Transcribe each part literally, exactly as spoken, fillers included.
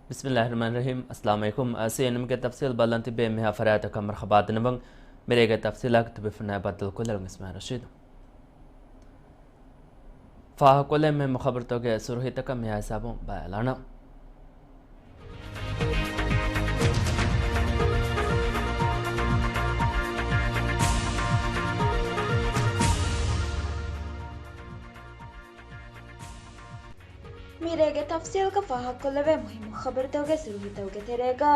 ބިސްމިއްލާހި ރަޙްމާނި ރަޙީމް. އައްސަލާމު ޢަލައިކުމް. ސީއެންއެމްގެ ތަފްސީލް ބަލަން ތިބޭ މިހާ ފަރާތަކަށް މަރުޙަބާ ދަންނަވަން. މިރޭގެ ތަފްސީލާގެ ތިބި ފުންނަ ބައްދަލުކޮށްލަން އިސްމާޢީލް ރަޝީދު. ފާހަގަކޮށްލަން މުހިއްމު ޚަބަރުތަކުގެ ސުރުޚީތަކަށް މިހާ ހިސާބުން ބަލާލާނަން. މިރޭގެ ތަފްސީލްގަ ފާހަގަކޮށްލެވޭ މުހިއްމު ޚަބަރުތަކުގެ ސުރުޚީތަކުގެ ތެރޭގަ،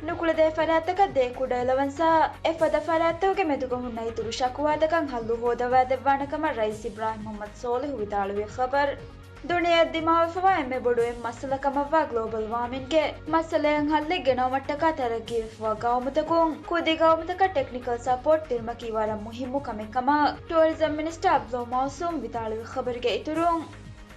ނުކުޅެދޭ ފަރާތްތަކަށް ދޭ ކުޑަ އެލަވަންސާ އެފަދަ ފަރާތްތަކުގެ މެދުގަ ހުންނަ އިތުރު ޝަކުވާތަކަށް ހައްލު ހޯދަވާދެއްވާނެ ކަމަށް ރައީސް އިބްރާހިމް މުޙައްމަދު ޞޯލިޙު ވިދާޅުވި ޚަބަރު. ދުނިޔެއަށް ދިމާވެފަވާ އެންމެ ބޮޑު އެއް މައްސަލަ ކަމަށްވާ ގްލޯބަލް ވާމިންގެ މައްސަލައަށް ހައްލެއް ގެނައުމަށްޓަކާ ތަރައްގީވެފަވާ ގައުމުތަކުން ކުދި ގައުމުތަކަށް ޓެކްނިކަލް ސަޕޯޓް ދިނުމަކީ ވަރަށް މުހިއްމު ކަމެއް ކަމަށް ޓޫރިޒަމް މިނިސްޓަރ އަބްދުﷲ މައުސޫމް ވިދާޅުވި ޚަބަރުގެ އިތުރުން،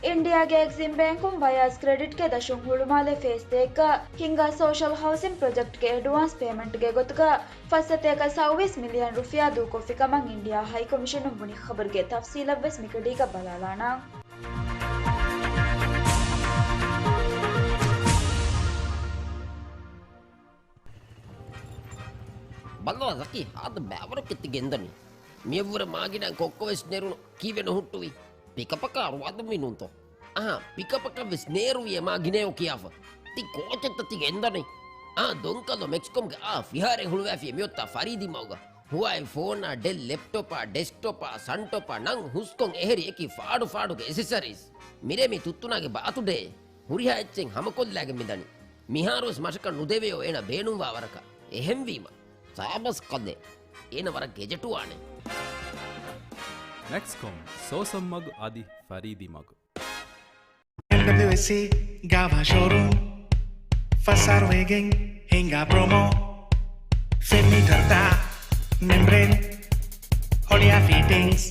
އިންޑިއާގެ އެގްޒިމް ބޭންކުން ބަޔާޒް ކްރެޑިޓްގެ ދަށުން ހުޅުމާލޭ ފޭސް ތޭއްގަ ހިންގާ ސޯޝަލް ހައުސިން ޕްރޮޖެކްޓްގެ އެޑްވާންސް ޕޭމަންޓްގެ ގޮތުގަ ފައްސަތޭކަ ސައުވީސް މިލިއަން ރުފިޔާ ދޫކޮށްފި ކަމަށް އިންޑިއާ ހައިކޮމިޝަނުން ބުނި ޚަބަރުގެ ތަފްސީލަށްވެސް މިކަޑީގަ ބަލާލާނަން. ބައްލަވާ ޒަކީ، ހާދަ ބައިވަރަކަށް ތި ގެންދަނީ. މިއަށްވުރެ މާގިނައިން ކޮއްކޮވެސް ނެރުނު ކީއްވެ ނުހުއްޓުވީ؟ ޕިކަޕަކާ ރުވާދުންވީ ނޫންތޯ؟ އަހާ، ޕިކަޕަކަށްވެސް ނޭރުވި އެ މާ ގިނައޯ ކިޔާފަ. ތި ކޯޗެއްތަ ތި ގެންދަނީ؟ އާ، ދޮންކަލޯ މެކްސްކޮމްގެ އާ ފިހާރައެއް ހުޅުވައިފި މިއޮތާ ފަރީދީ މަގުގަ. ހުވާއި ފޯނާ، ޑެލް ލެޕްޓޮޕާ، ޑެސްކްޓޮޕާ، ސަންޓޮޕާ ނަން ހުސްކޮން އެހެރި އެކި ފާޑު ފާޑުގެ އެސެސަރީސް. މިރޭ މީ ތުއްތުނާގެ ބާތުޑޭ. ހުރިހާ އެއްޗެއް ހަމަކޮށްލާގެން މިދަނީ. މިހާރުވެސް މަށަކަށް ނުދެވެޔޯ އޭނަ ބޭނުންވާ ވަރަކަށް. އެހެންވީމަ، ސާބަސް ކަލޭ. އޭނަ ވަރަށް ގެޖެޓުވާނެ. މެކްސްކޮމް، ސޯސަން މަގު އަދި ފަރީދީ މަގު. އެމްޑަބްލިއުއެސްސީ ގާވާ ޝޯރޫމް، ފަސް އަހަރު ވެގެން ހިނގާ ޕްރޮމޯ. ފެން މީޓަރުތައް، މެމްބްރޭން، ހޮޅިއާ ފިޓިންގްސް،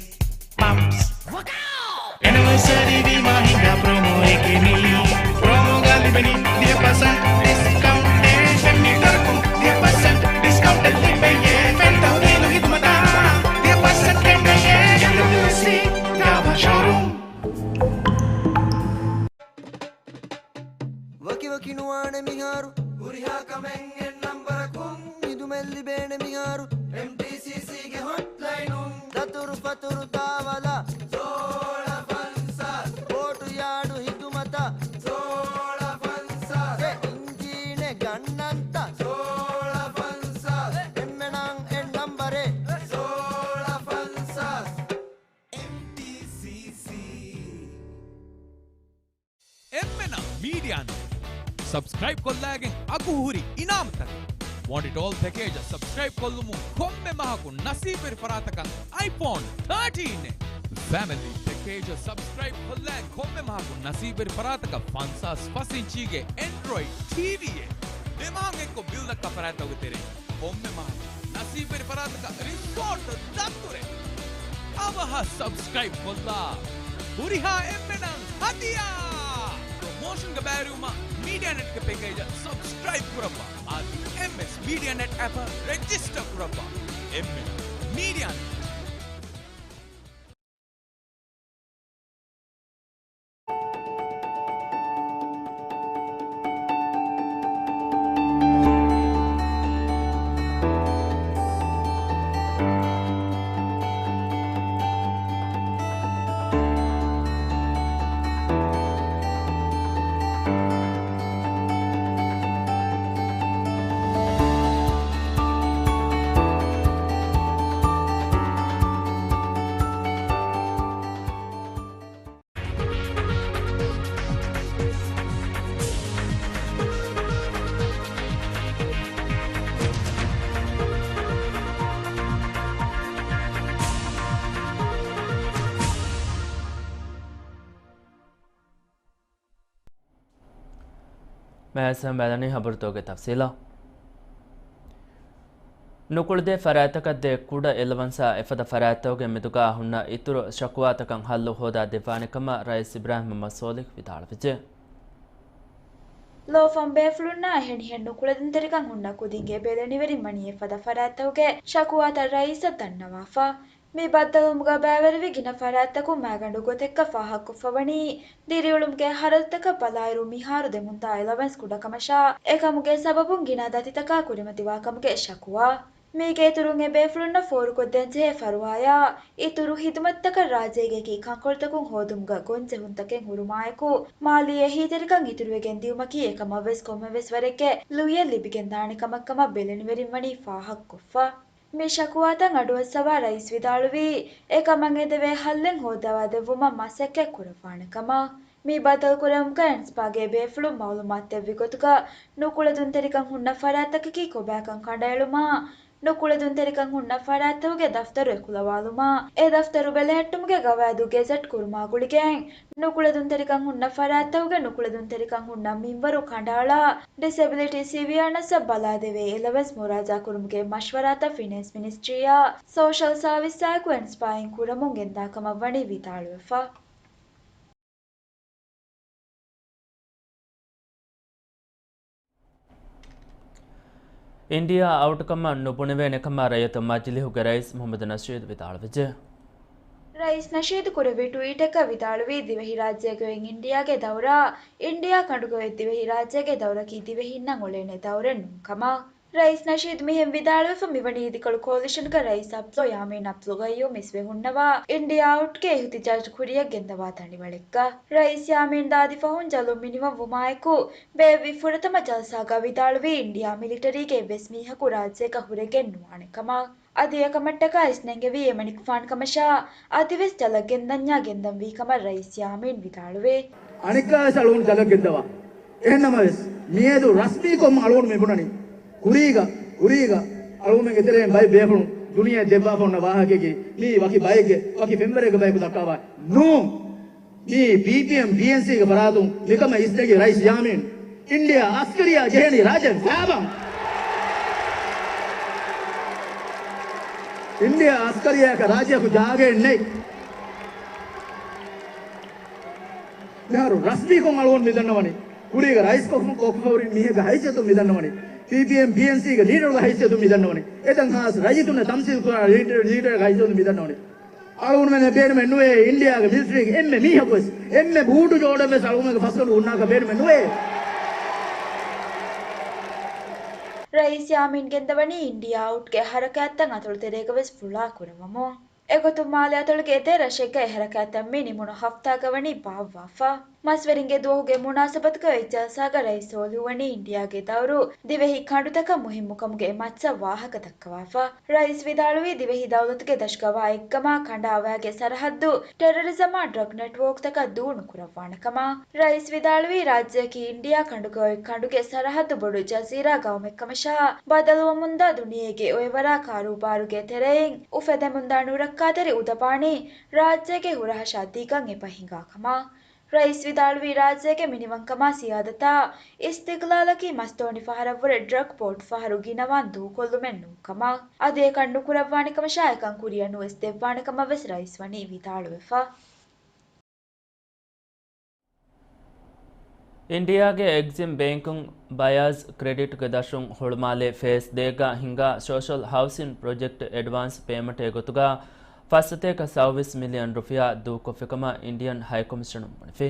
ޕަމްޕްސް. އެނިވަރސަރީ ވީމާ ހިނގާ ޕްރޮމޯއެކޭ މީ. ޕްރޮމޯގަ ލިބެނީ ދިހަ ޕަސެންޓް ޑިސްކައުންޓެއް. ފެން މީޓަރަކުން ދިހަ ޕަސެންޓް ޑިސްކައުންޓެއް ލިބެޔޭ. ފެން ތަހުލީލު ހިދުމަތަށް ދިހަ ޕަސެންޓް ގެންނަޔޭ. އެމްޑަބްލިއުއެސްސީ ގާވާ ޝޯރޫމް. ވަކިވަކި ނުވާނެ މިހާރު. ހުރިހާ ކަމެއް އެއް ނަންބަރަކުން. ހިދުމަތް ލިބޭނެ މިހާރު. އެމްޓީސީސީގެ ހޮޓްލައިނުން. ދަތުރު ފަތުރު ދާވަލާ. ސޯޅަ ފަންސާސް. ބޯޓު ޔާޑު ހިދުމަތަށް. ސޯޅަ ފަންސާސް. އެ އިންޖީނެއް ގަންނަންތަ؟ ސޯޅަ ފަންސާސް. އެންމެނަށް އެއް ނަންބަރެއް. ސޯޅަ ފަންސާސް. އެމްޓީސީސީ. އެންމެނަށް މީޑިއާ ނެޓް ސަބްސްކްރައިބް ކޮށްލައިގެން އަގުހުރި އިނާމުތަކެއް. ވާންޓް އިޓް އޯލް ޕެކޭޖަށް ސަބްސްކްރައިބް ކޮށްލުމުން ކޮންމެ މަހަކު ނަސީބުވެރި ފަރާތަކަށް އައިފޯން ތާޓީން އެއް. ފެމިލީ ޕެކޭޖަށް ސަބްސްކްރައިބް ކޮށްލައިގެން ކޮންމެ މަހަކު ނަސީބުވެރި ފަރާތަކަށް ފަންސާސް ފަސް އިންޗީގެ އެންޑްރޮއިޑް ޓީވީއެއް. ދެ މަހަށް އެއްކޮށް ބިލް ދައްކާ ފަރާތްތަކުގެ ތެރެއިން ކޮންމެ މަހަކު ނަސީބުވެރި ފަރާތަކަށް ރިސޯޓް ދަތުރެއް. އަވަހަށް ސަބްސްކްރައިބް ކޮށްލާ. ހުރިހާ އެންމެނަށް ހަދިޔާ! ޕްރޮމޯޝަންގެ ބައިވެރިވުމަށް މީޑިއާ ނެޓްގެ ޕެކޭޖަށް ސަބްސްކްރައިބް ކުރައްވާ. އަދި އެމްއެސް މީޑިއާ ނެޓް އެޕަށް ރެޖިސްޓަރ ކުރައްވާ. އެންމެނަށް މީޑިއާ ނެޓް. މޭސަން ބަލަނީ ހަބަރުތަކުގެ ތަފްސީލާ. ނުކުޅެދޭ ފަރާތްތަކަށް ދޭ ކުޑަ އެލަވަންސާ އެފަދަ ފަރާތްތަކުގެ މެދުގަ ހުންނަ އިތުރު ޝަކުވާތަކަށް ހައްލު ހޯދާ ދެއްވާނެ ކަމަށް ރައީސް އިބްރާހިމް މުޙައްމަދު ޞޯލިޙް ވިދާޅުވެއްޖެ. ލޯފަން ބޭފުޅުންނާ އެހެނިހެން ނުކުޅެދުންތެރިކަން ހުންނަ ކުދިންގެ ބެލެނިވެރިން ވަނީ އެފަދަ ފަރާތްތަކުގެ ޝަކުވާތައް ރައީސަށް ދަންނަވާފަ. މި ބައްދަލުވުމުގަ ބައިވެރިވި ގިނަ ފަރާތްތަކުން މައިގަނޑު ގޮތެއްގަ ފާހަގަކޮށްފަވަނީ، ދިރިއުޅުމުގެ ހަރަދުތަކަށް ބަލާއިރު މިހާރު ދެމުންދާ އެލަވެންސް ކުޑަކަމަށާ، އެކަމުގެ ސަބަބުން ގިނަ ދަތިތަކާ ކުރިމަތިވާކަމުގެ ޝަކުވާ. މީގެ އިތުރުން އެބޭފުޅުންނަށް ފޯރުކޮށްދޭންޖެހޭ ފަރުވާޔާ އިތުރު ހިދުމަތްތަކަށް ރާއްޖޭގެ އެކި ކަންކޮޅުތަކުން ހޯދުމުގަ ގޮންޖެހުންތަކެއް ހުރުމާއެކު، މާލީ އެހީތެރިކަން އިތުރުވެގެން ދިއުމަކީ އެކަމަށްވެސް ކޮންމެވެސް ވަރެއްގެ ލުޔެއް ލިބިގެންދާނެ ކަމެއްކަމަށް ބެލެނިވެރިން ވަނީ ފާހަގަކޮށްފަ. މި ޝަކުވާތައް އަޑުއައްސަވާ ރައީސް ވިދާޅުވީ، އެކަމަށް އެދެވޭ ހައްލެއް ހޯއްދަވާދެއްވުމަށް މަސައްކަތް ކުރައްވާނެ ކަމަށް. މި ބައްދަލުކުރެވުމުގަ އެންސްޕާގެ ބޭފުޅުން މައުލޫމާތު ދެއްވި ގޮތުގަ، ނުކުޅެދުންތެރިކަން ހުންނަ ފަރާތްތަކަކީ ކޮބާކަން ކަނޑައެޅުމާ، ނުކުޅެދުންތެރިކަން ހުންނަ ފަރާތްތަކުގެ ދަފްތަރު އެކުލަވާލުމާ، އެ ދަފްތަރު ބެލެހެއްޓުމުގެ ގަވާއިދު ގެޒެޓް ކުރުމާ ގުޅިގެން، ނުކުޅެދުންތެރިކަން ހުންނަ ފަރާތްތަކުގެ ނުކުޅެދުންތެރިކަން ހުންނަ މިންވަރު ކަނޑައަޅާ، ޑިސެބިލިޓީ ސިވިއަރނަސްއަށް ބަލާދެވޭ އެލަވެންސް މުރާޖާ ކުރުމުގެ މަޝްވަރާތައް ފިނޭންސް މިނިސްޓްރީއާ ސޯޝަލް ސާވިސްއާއެކު އެންސްޕާއިން ކުރަމުން ގެންދާ ކަމަށް ވަނީ ވިދާޅުވެފަ. އިންޑިއާ އައުޓްކަމަށް ނުބުނެވޭނެ ކަމަށް ރައްޔިތު މަޖިލީހުގެ ރައީސް މުހައްމަދު ނަޝީދު ވިދާޅުވެއްޖެ. ރައީސް ނަޝީދު ކުރެއްވި ޓްވީޓަކަށް ވިދާޅުވީ، ދިވެހިރާއްޖޭގަ އޮތް އިންޑިއާގެ ދައުރާ، އިންޑިއާ ކަނޑުގަ އޮތް ދިވެހިރާއްޖޭގެ ދައުރަކީ ދިވެހިންނަށް އުޅޭނެ ދައުރެއް ނޫން ކަމަށް. ރައީސް ނަޝީދު މިހެން ވިދާޅުވެފަ މިވަނީ އިދިކޮޅު ކޯލިޝަންގަ ރައީސް އަބްދުﷲ ޔާމީން އަބްދުލްގައްޔޫމް އިސްވެ ހުންނަވާ އިންޑިއާ އައުޓްގެ އިހުތިޖާޖު ކުރިއަށް ގެންދަވާ ދަނޑިވަޅެއްގަ. ރައީސް ޔާމީން ދާދި ފަހުން ޖަލުން މިނިވަން ވުމާއެކު، ބޭއްވި ފުރަތަމަ ޖަލްސާގަ ވިދާޅުވީ އިންޑިއާ މިލިޓަރީގެ އެއްވެސް މީހަކު ރާއްޖޭގަ ހުރެގެން ނުވާނެ ކަމަށް. އަދި އެކަމަށްޓަކާ އިސްނެންގެވީ އެމަނިކުފާނު ކަމަށާ، އަދިވެސް ޖަލަށް ގެންދަންޏާ ގެންދަންވީ ކަމަށް ރައީސް ޔާމީން ވިދާޅުވޭ. އަނެއްކާވެސް އަޅުގަނޑު ޖަލަށް ގެންދަވާ. އެހެންނަމަވެސް، މިއަދު ރަސްމީކޮށް އަޅުގަނޑު މި ބުނަނީ. ކުރީގަ، ކުރީގަ އަޅުގަނޑުމެންގެ ތެރެއިން ބައެއް ބޭފުޅުން ދުނިޔެއަށް ދެއްވާފަ ހުންނަ ވާހަކައަކީ މީ ވަކި ބައެއްގެ، ވަކި ފެންވަރެއްގެ ބަޔަކު ދައްކާ ވާހަކަ ނޫން. މީ ޕީޕީއެމް ޕީއެންސީގެ ފަރާތުން މިކަމަށް އިސްނެގި ރައީސް ޔާމީން އިންޑިއާ އަސްކަރިއްޔާ ޖެހެނީ ރާއްޖޭން ފައިބަން. އިންޑިއާ އަސްކަރިއްޔާއަކަށް ރާއްޖެއަކު ޖާގައެއް ނެތް. މިހާރު ރަސްމީކޮށް އަޅުގަނޑު މިދަންނަވަނީ. ކުރީގަ ރައީސްކޮށް، ކޮށްފަހުރި މީހެއްގެ ހައިސިއްޔަތުން މިދަންނަވަނީ. ޕީޕީއެމް ޕީއެންސީގެ ލީޑަރުގެ ހައިސިއްޔަތުން މިދަންނަވަނީ. އެތަން ހާސް ރައްޔިތުންނަށް ތަމްސީލް ކުރާ ލީޑަރ، ލީޑަރުގެ ހައިސިއްޔަތުން މިދަންނަވަނީ. އަޅުގަނޑުމެންނަށް ބޭނުމެއް ނުވޭ އިންޑިއާގެ މިލިޓަރީގެ އެންމެ މީހަކުވެސް، އެންމެ ބޫޓު ޖޯޑަށްވެސް އަޅުގަނޑުމެންގެ ފަސްގަނޑު ހުންނާކަށް ބޭނުމެއް ނުވޭ. ރައީސް ޔާމީން ގެންދަވަނީ އިންޑިއާ އައުޓްގެ ހަރަކާތްތައް އަތޮޅު ތެރޭގަވެސް ފުޅާ ކުރައްވަމުން. އެގޮތުން މާލެ އަތޮޅުގެ އެތައް ރަށެއްގައި ހަރަކާތްތައް މި ނިމުނު ހަފްތާގަ ވަނީ ބާއްވާފަ. މަސްވެރިންގެ ދުވަހުގެ މުނާސަބަތުގަ އޮތް ޖަލްސާގަ ރައީސް ހޯލުވަނީ އިންޑިއާގެ ދައުރު ދިވެހި ކަނޑުތަކަށް މުހިއްމުކަމުގެ މައްޗަށް ވާހަކަ ދައްކަވާފަ. ރައީސް ވިދާޅުވީ، ދިވެހި ދައުލަތުގެ ދަށުގަވާ އެއްގަމާ ކަނޑާ ވައިގެ ސަރަހައްދު ޓެރަރިޒަމާ ޑްރަގް ނެޓްވޯކްތަކަށް ދޫ ނުކުރައްވާނެ ކަމަށް. ރައީސް ވިދާޅުވީ، ރާއްޖެއަކީ އިންޑިއާ ކަނޑުގަ އޮތް ކަނޑުގެ ސަރަހައްދު ބޮޑު ޖަޒީރާ ގައުމެއްކަމަށާ، ބަދަލުވަމުންދާ ދުނިޔޭގެ އޮއެވަރާ ކާރޫބާރުގެ ތެރެއިން އުފެދެމުންދާ ނުރައްކާތެރި އުދަބާނީ ރާއްޖޭގެ ހުރަހަށާ ދީގަން އެބަ ހިނގާ ކަމަށް. ރައީސް ވިދާޅުވީ، ރާއްޖޭގެ މިނިވަންކަމާ ސިޔާދަތާ އިސްތިގްލާލަކީ މަސްދޯނި ފަހަރަށްވުރެ ޑްރަގް ޕޯޓް ފަހަރު ގިނަވާން ދޫކޮށްލުމެއް ނޫންކަމަށް. އަދި އެކަން ނުކުރައްވާނެކަމަށާ އެކަން ކުރިއަށް ނުވެސް ދެއްވާނެކަމަށްވެސް ރައީސް ވަނީ ވިދާޅުވެފަ. އިންޑިއާގެ އެގްޒިމް ބޭންކުން ބަޔާޒް ކްރެޑިޓްގެ ދަށުން ހުޅުމާލެ ފޭސް ދޭގަ ހިނގާ ސޯޝަލް ހައުސިން ޕްރޮޖެކްޓް އެޑްވާންސް ޕޭމަންޓެއް ގޮތުގަ ފައްސަތޭކަ ސައުވީސް މިލިއަން ރުފިޔާ ދޫކޮށްފިކަމަށް އިންޑިއަން ހައިކޮމިޝަނުން ބުނެފި.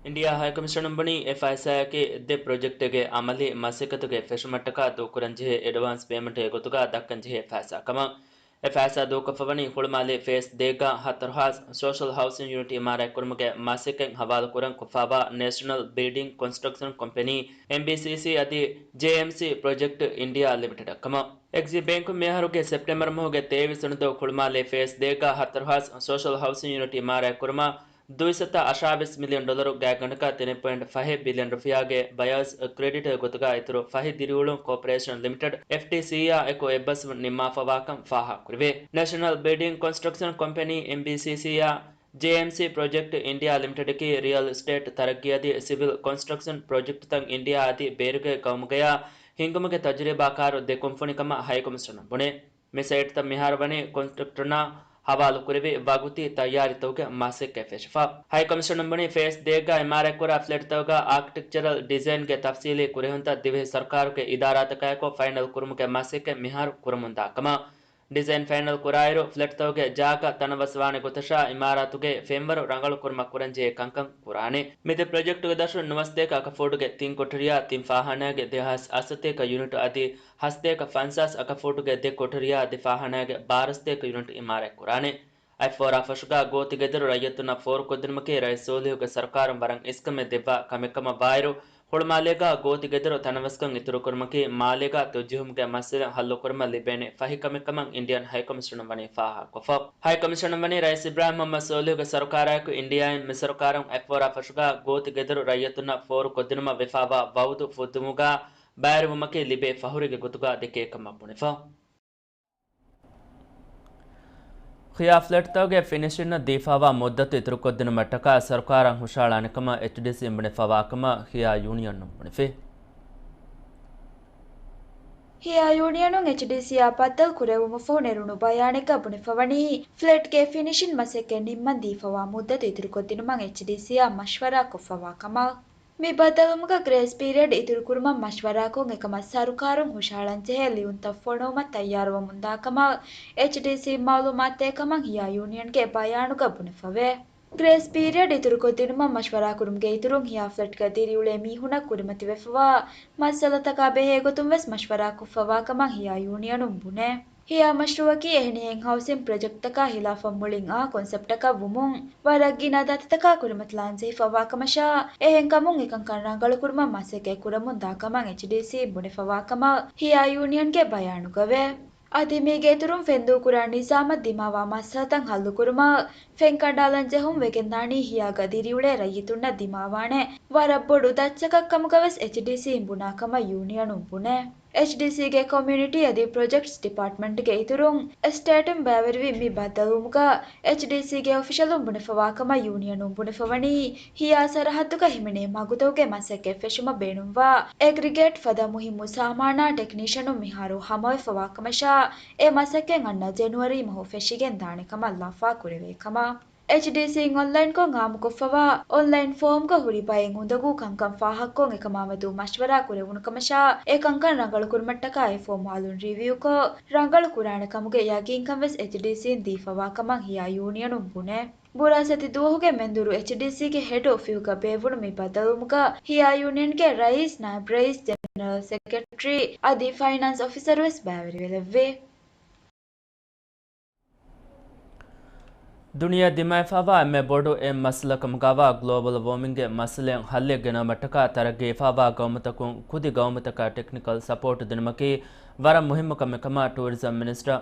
އިންޑިއާ ހައިކޮމިޝަނުން ބުނީ އެ ފައިސާއަކީ ދެ ޕްރޮޖެކްޓެއްގެ އަމަލީ މަސައްކަތުގެ ފެށުމަށްޓަކާ ދޫކުރަންޖެހޭ އެޑްވާންސް ޕޭމަންޓެއް ގޮތުގަ ދައްކަންޖެހޭ ފައިސާ ކަމަށް. އެ ފައިސާ ދޫކޮށްފަވަނީ ހުޅުމާލެ ފޭސް ދޭގަ ހަތަރު ހާސް ސޯޝަލް ހައުސިން ޔުނިޓް އިމާރާތްކުރުމުގެ މަސައްކަތް ހަވާލުކުރަން ކޮށްފަވާ ނޭޝަނަލް ބިލްޑިންގ ކޮންސްޓްރަކްޝަން ކޮމްޕެނީ، އެންބީސީސީ، އަދި ޖޭއެމްސީ ޕްރޮޖެކްޓް އިންޑިއާ ލިމިޓެޑަށް ކަމަށް. އެގްޒިމް ބޭންކުން މިއަހަރުގެ ސެޕްޓެމްބަރ މަހުގެ ތޭވީސް ވަނަ ދުވަހު ހުޅުމާލެ ފޭސް ދޭގަ ހަތަރު ހާސް ސޯޝަލް ހައުސިން ޔުނިޓް އިމާރާތްކުރުމަށް ދުއިސައްތަ އަށާވީސް މިލިއަން ޑޮލަރު ގާތްގަނޑަކަށް ތިނެއް ޕޮއިންޓް ފަހެއް ބިލިއަން ރުފިޔާގެ ބަޔާޒް ކްރެޑިޓް ގޮތުގަ އިތުރު ފަހި ދިރިއުޅުން ކޯޕަރޭޝަން ލިމިޓެޑް، އެފްޑީސީއާ އެކު އެއްބަސްވުން ނިންމާފަވާކަން ފާހަގަކުރެވޭ. ނޭޝަނަލް ބިލްޑިންގ ކޮންސްޓްރަކްޝަން ކޮމްޕެނީ، އެންބީސީސީއާ، ޖޭއެމްސީ ޕްރޮޖެކްޓް އިންޑިއާ ލިމިޓެޑަކީ ރިއަލް އެސްޓޭޓް ތަރައްގީ އަދި ސިވިލް ކޮންސްޓްރަކްޝަން ޕްރޮޖެކްޓްތައް އިންޑިއާ އަދި ބޭރުގެ ގައުމުގަޔާ ހިންގުމުގެ ތަޖުރިބާކާރު ދެ ކުންފުނިކަމަށް ހައިކޮމިޝަނުން ބުނޭ. މި ސައިޓްތައް މިހާރު ވަނީ ކޮންޓްރެކްޓަރުންނާ ހަވާލުކުރެވި ވަގުތީ ތައްޔާރީތަކުގެ މަސައްކަތް ފެށިފަ. ހައިކޮމިޝަނުން ބުނީ ފޭސް ދޭގަ އިމާރާތްކުރާ ފްލެޓްތަކުގަ އާކިޓެކްޗަރަލް ޑިޒައިންގެ ތަފްސީލީ ކުރެހުންތައް ދިވެހި ސަރުކާރުގެ އިދާރާތަކާއެކު ފައިނަލް ކުރުމުގެ މަސައްކަތް މިހާރު ކުރަމުންދާ ކަމަށް. ޑިޒައިން ފައިނަލް ކުރާއިރު، ފްލެޓްތަކުގެ ޖާގަ ތަނަވަސްވާނެ ގޮތަށާ އިމާރާތުގެ ފެންވަރު ރަނގަޅުކުރުމަށް ކުރަންޖެހޭ ކަންކަން ކުރާނެ. މި ދެ ޕްރޮޖެކްޓުގެ ދަށުން ނުވަސަތޭކަ އަކަފޫޓުގެ ތިން ކޮޓަރިއާ ތިން ފާޚާނާގެ ދެހާސް އަށްސަތޭކަ ޔުނިޓު އަދި ހަސަތޭކަ ފަންސާސް އަކަފޫޓުގެ ދެ ކޮޓަރިއާ ދެ ފާޚާނާގެ ބާރަ ސަތޭކަ ޔުނިޓު އިމާރާތް ކުރާނެ. އެފްއޯއާރް ފަށުގާ ގޯތިގެދޮރު ރައްޔިތުންނަށް ފޯރުކޮށްދިނުމަކީ ރައީސް ސޯލިހުގެ ސަރުކާރުން ވަރަށް އިސްކަމެއް ދެއްވާ ކަމެއް ކަމަށް ވާއިރު، ހުޅުމާލޭގާ ގޯތިގެދޮރު ތަނަވަސްކަން އިތުރުކުރުމަކީ މާލޭގާ ތުއްޖެހުމުގެ މައްސަލަ ހައްލުކުރުމަށް ލިބޭނެ ފަހި ކަމެއް ކަމަށް އިންޑިއަން ހައިކަމިޝަނަރުން ވަނީ ފާހަގަކޮށްފަ. ހައިކަމިޝަނަރުން ވަނީ ރައީސް އިބްރާހިމް މުޙައްމަދު ސޯލިހުގެ ސަރުކާރާއެކު އިންޑިއާއިން މި ސަރުކާރުން އެފްއޯއާރް ފަށުގާ ގޯތިގެދޮރު ރައްޔިތުންނަށް ފޯރުކޮށްދިނުމަށް ވެފާވާ ވައުދު ފުއްދުމުގާ ބައިވެރިވުމަކީ ލިބޭ ފަޚުރުގެ ގޮތުގާ ދެކޭ ކަމަށް ބުނެފަ. ޚިޔާ ފްލެޓްތަކުގެ ފިނިޝިންއަށް ދީފާވާ މުއްދަތު އިތުރުކޮށްދިނުމަށްޓަކާ ސަރުކާރަށް ހުށަހަޅާނެކަމަށް އެޗްޑީސީން ބުނެފަވާކަމަށް ޚިޔާ ޔޫނިއަނުން ބުނެފި. ޚިޔާ ޔޫނިއަނުން އެޗްޑީސީއާ ބައްދަލު ކުރެވުމަށްފަހު ނެރުނު ބަޔާނެއްގަ ބުނެފަވަނީ، ފްލެޓްގެ ފިނިޝިން މަސައްކަތް ނިންމަން ދީފަވާ މުއްދަތު އިތުރުކޮށްދިނުމަށް އެޗްޑީސީއާ މަޝްވަރާ ކޮށްފަވާ ކަމަށް. މި ބައްދަލުވުމުގަ ގްރޭސް ޕީރިއަޑް އިތުރުކުރުމަށް މަޝްވަރާކޮށް އެކަމަށް ސަރުކާރުން ހުށަހަޅަންޖެހޭ ލިޔުންތައް ފޮނުވުމަށް ތައްޔާރުވަމުންދާކަމަށް އެޗްޑީސީ މައުލޫމާތުދޭކަމަށް ޚިޔާ ޔޫނިއަންގެ ބަޔާނުގަ ބުނެފަވޭ. ގްރޭސް ޕީރިއަޑް އިތުރުކޮށްދިނުމަށް މަޝްވަރާކުރުމުގެ އިތުރުން ޚިޔާ ފްލެޓްގަ ދިރިއުޅޭ މީހުނަށް ކުރިމަތިވެފަވާ މައްސަލަތަކާ ބެހޭގޮތުން ވެސް މަޝްވަރާކޮށްފަވާކަމަށް ޚިޔާ ޔޫނިއަނުން ބުނޭ. ޚިޔާ މަޝްރޫއަކީ އެހެނިހެން ހައުސިން ޕްރޮޖެކްޓްތަކާ ޚިލާފަށް މުޅިން އާ ކޮންސެޕްޓަކަށް ވުމުން، ވަރަށް ގިނަ ދަތިތަކާ ކުރިމަތިލާންޖެހިފަވާކަމަށާ، އެހެންކަމުން އެކަންކަން ރަނގަޅުކުރުމަށް މަސައްކަތް ކުރަމުންދާކަމަށް އެޗްޑީސީ ބުނެފަވާކަމަށް ޚިޔާ ޔޫނިއަންގެ ބަޔާނުގަވޭ. އަދި މީގެ އިތުރުން ފެންދޫކުރާ ނިޒާމަށް ދިމާވާ މައްސަލަތައް ހައްލުކުރުމަށް ފެން ކަނޑާލަން ޖެހުން ވެގެންދާނީ ޚިޔާގަ ދިރިއުޅޭ ރައްޔިތުންނަށް ދިމާވާނެ ވަރަށް ބޮޑު ދައްޗަކަށް ކަމުގަވެސް އެޗްޑީސީން ބުނާކަމަށް ޔޫނިއަނުން ބުނޭ. އެޗްޑީސީގެ ކޮމިއުނިޓީ އަދި ޕްރޮޖެކްޓްސް ޑިޕާޓްމަންޓްގެ އިތުރުން އެސްޓޭޓުން ބައިވެރިވި މި ބައްދަލުވުމުގަ އެޗްޑީސީގެ އޮފިޝަލުން ބުނެފަވާކަމަށް ޔޫނިއަނުން ބުނެފަވަނީ، ޚިޔާ ސަރަހައްދުގަ ހިމެނޭ މަގުތަކުގެ މަސައްކަތް ފެށުމަށް ބޭނުންވާ އެގްރިގޭޓް ފަދަ މުހިއްމު ސާމާނާ ޓެކްނީޝަނުން މިހާރު ހަމަވެފަވާކަމަށާ، އެ މަސައްކަތް އަންނަ ޖެނުއަރީ މަހު ފެށިގެން ދާނެ ކަމަށް ލަފާ ކުރެވޭ ކަމަށް. އެޗްޑީސީން އޮންލައިންކޮށް އާއްމުކޮށްފަވާ އޮންލައިން ފޯމްގަ ހުރި ބައެއް އުނދަގޫ ކަންކަން ފާހަގަކޮށް އެކަމާމެދު މަޝްވަރާ ކުރެވުނު ކަމަށާ، އެ ކަންކަން ރަނގަޅުކުރުމަށްޓަކާ އެ ފޯމް އަލުން ރިވިއުކޮށް، ރަނގަޅު ކުރާނެ ކަމުގެ ޔަގީންކަން ވެސް އެޗްޑީސީން ދީފަވާ ކަމަށް ޚިޔާ ޔޫނިއަނުން ބުނޭ. ބުރާސް އަދި ދުވަހުގެ މެންދުރު އެޗްޑީސީގެ ހެޑް އޮފީހުގަ ބޭއްވުނު މި ބައްދަލުވުމުގަ ޚިޔާ ޔޫނިއަންގެ ރައީސް، ނާއިބް ރައީސް، ޖެނެރަލް ސެކްރެޓަރީ އަދި ފައިނޭންސް އޮފިސަރު ވެސް ބައިވެރިވެލެއްވި. ދުނިޔެ ދިމާވެފަވާ އެންމެ ބޮޑު އެއް މައްސަލަ ކަމުގައިވާ ގްލޯބަލް ވޯމިންގެ މައްސަލައަށް ހައްލެއް ގެނައުމަށްޓަކާ ތަރައްގީވެފަވާ ގައުމުތަކުން ކުދި ގައުމުތަކަށް ޓެކްނިކަލް ސަޕޯޓް ދިނުމަކީ ވަރަށް މުހިއްމު ކަމެއް ކަމަށް ޓޫރިޒަމް މިނިސްޓަރ